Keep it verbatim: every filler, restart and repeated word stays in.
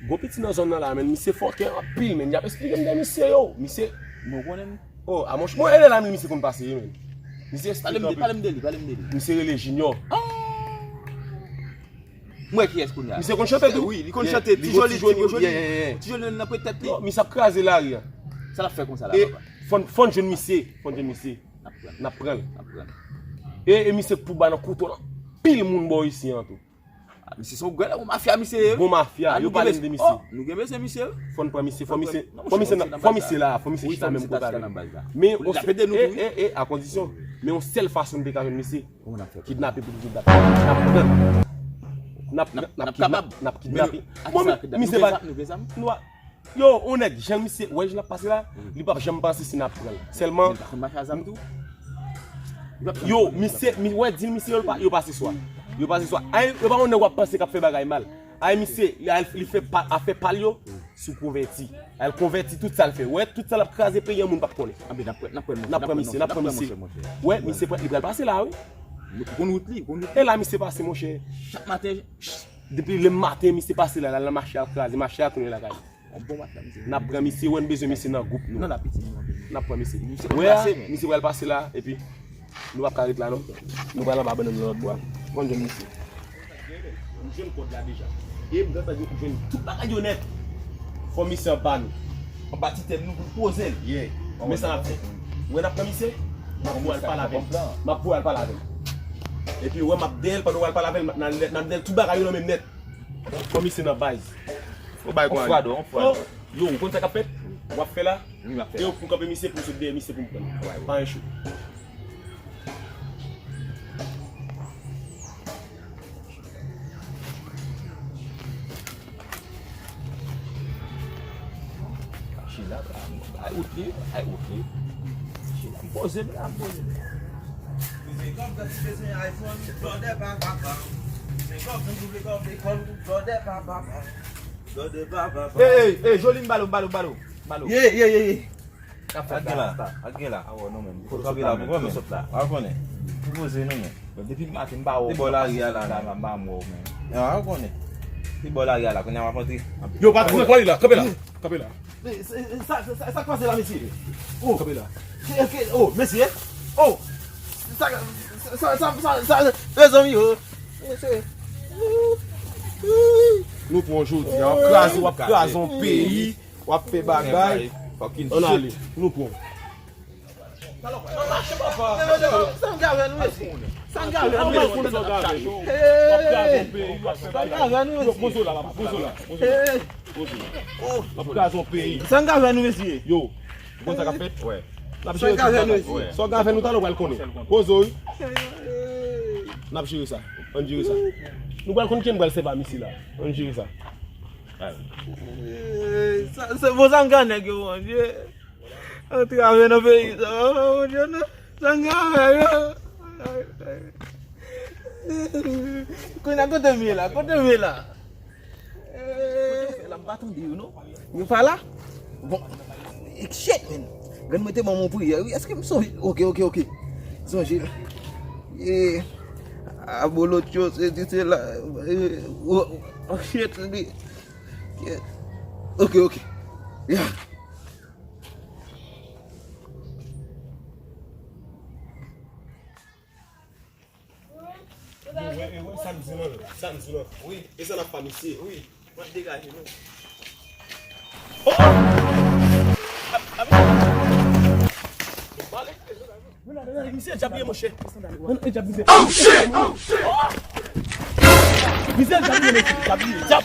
Gon piti nan zòn nan la, men misye fòkè anpil, men. Y ap esplike m de misye, yo. Misye. Nou konnen m. Oh, a monchè, mwen, e la, men misye konn pase, wi, men. Misye estriktan anpil. Pale m de li, pale m de li. Misye rele Junior. Ah! Mwen ki yès kounye a? Misye konn chante tou. Wi, li konn chante. Ti joli, ti joli. Ti joli nan pwetèt li. Non, misye ap kraze lari a. Sa l ap fè konsa la, papa? Fò n, fò n jwenn misye. Fò n jwenn misye. N ap pran l. N ap pran l. N ap pran l. E, e misye k pou ba nan kouto nan pil moun bò isi an tou. Ah, misye se yon gwo mafya, misye ye. Bon mafya, yo pale m de misye. Nou gen bezwen misye. Fò n pran misye, fò misye, fò misye la, fò misye chita menm kote avè nou. Men, e, e, e, a kondisyon. Men yon sèl fason n te ka jwenn misye. Kidnape pou kidnape. N ap pran. N ap, n ap, n ap kidnape. Bon, men, misye pa, nou a, yo, yon nèg, jan misye, wè jan l ap pase la, li p ap janm panse si n ap pran l. Sèlman, yo, misye, mi, wè, di l misye, yo pa, yo pase swa. Yo pase swa. Ay, yo pa yon nèg w ap panse k ap fè bagay mal. Ay, misye, li, li fè pa, afè pa l yo. Si w konvèti. Al konvèti tout sa l fè. Wè, tout sa l ap kraze peyi an, moun p ap konnen. Anben, n ap pran, n ap pran misye, n ap pran misye. Wè, misye pran, li pral pase la, wi. Ou konn wout li, ou konn wout li. E la, misye pase, monchè. Chak maten. Depi lè maten, misye pase la, l al nan mache a kraze, mache a tounen lakay. N ap pran misye, wè, n bezwen misye nan gwoup nou. N ap pran misye. Wè, misye pral pase la, epi nou p ap ka ret la, non. Nou pral anba bannann nan lòt bò a. Fò n jwenn misye. M jwenn kòd la deja. E m gentan jwenn tout bagay yo nèt. Fò misye anba nou. Anba ti tèn nou pou n poze l. Yeah. Men sa n ap fè. Wè n ap pran misye. M ap voye al pale avè l. M ap voye al pale avè l. Epi wè m ap dèyè l, pandan w al pale avè l, n ap, n ap dèyè l tout bagay yo nan men m nèt. Fò misye nan baz. On fwado, on fwado. Yo, ou konn sa k ap fèt? W ap fè la? Wi, m ap fè la. E yo pou kanpe misye, pou m sot dèyè misye pou m pran l. Pa anyen cho. Chila, ay wout li, ay wout li. Chila, m poze m la, m poze m la. Bezwen kòb, gad si bezwen iPhone, blòdè pa papa. Bezwen kòb, nan double kòb, lekòl, blòdè pa papa. Blòdè pa papa. Ey, ey, ey, Joline, balo, balo, balo, balo. Ye, ye, ye, ye. Ak gen la, ak gen la. Awo, non, men. Fò kanpe la, men, fò sot la. A konnen. Pou poze nou, men. Depi maten, m pa wè w. Te bò lari a la, men. M pa wè w, men. A konnen. Te bò lari a la, kounye a m ap antre. Yo, pa tounen kwa li la, kanpe la. Kanpe la. Sa, sa, sa, sa k pase la, mesye? Oh, kanpe la. Oh, mesye. Oh. Sa, sa, sa, mezanmi, oh. Mesye. Nou pran jodi a, w ap kraze, w ap kraze yon peyi. W ap fè bagay. Ann ale, nou pran. Sa n ka wè nou mesye? Sa n ka wè nou mesye? Sa n ka wè nou mesye? Poze w la, papa, poze w la. Poze w la. W ap kraze yon peyi. Sa n ka wè nou mesye? Yo, ou konn sa k ap fèt? N ap jere tout bagay. Sa w ka fè nou talè, w pral konnen. Poze w, wi. N ap jere sa. Ann jere sa. Nou pral konn kijan n pral sèvi a misye la. Ann jere sa. Sa, sa, bon, sa n ka nèg yo, Bondye. Antrave nan peyi sa, oh, Bondye, non. Sa n ka fè yo. Kounye a, kote m ye la? Kote m ye la? Eh, la m pa tande yo, non. Yo pa la? Bon. Shit, man. Grann mwen te ban m yon priyè, wi. Èske m sonje? Ok, ok, ok. Sonje. Eh, abolotyo, se di se la. Eh, oh, oh, shit, li. Ok, ok. Ya. Sa n di lan, sa n di lan. Wi. E sa n ap pa misye. Wi. Mwen degaje nou. Oh! Misye djab ye, monchè. Misye djab ye. Oh, shit! Oh, shit! Misye djab ye, mesye. Djab ye. Djab.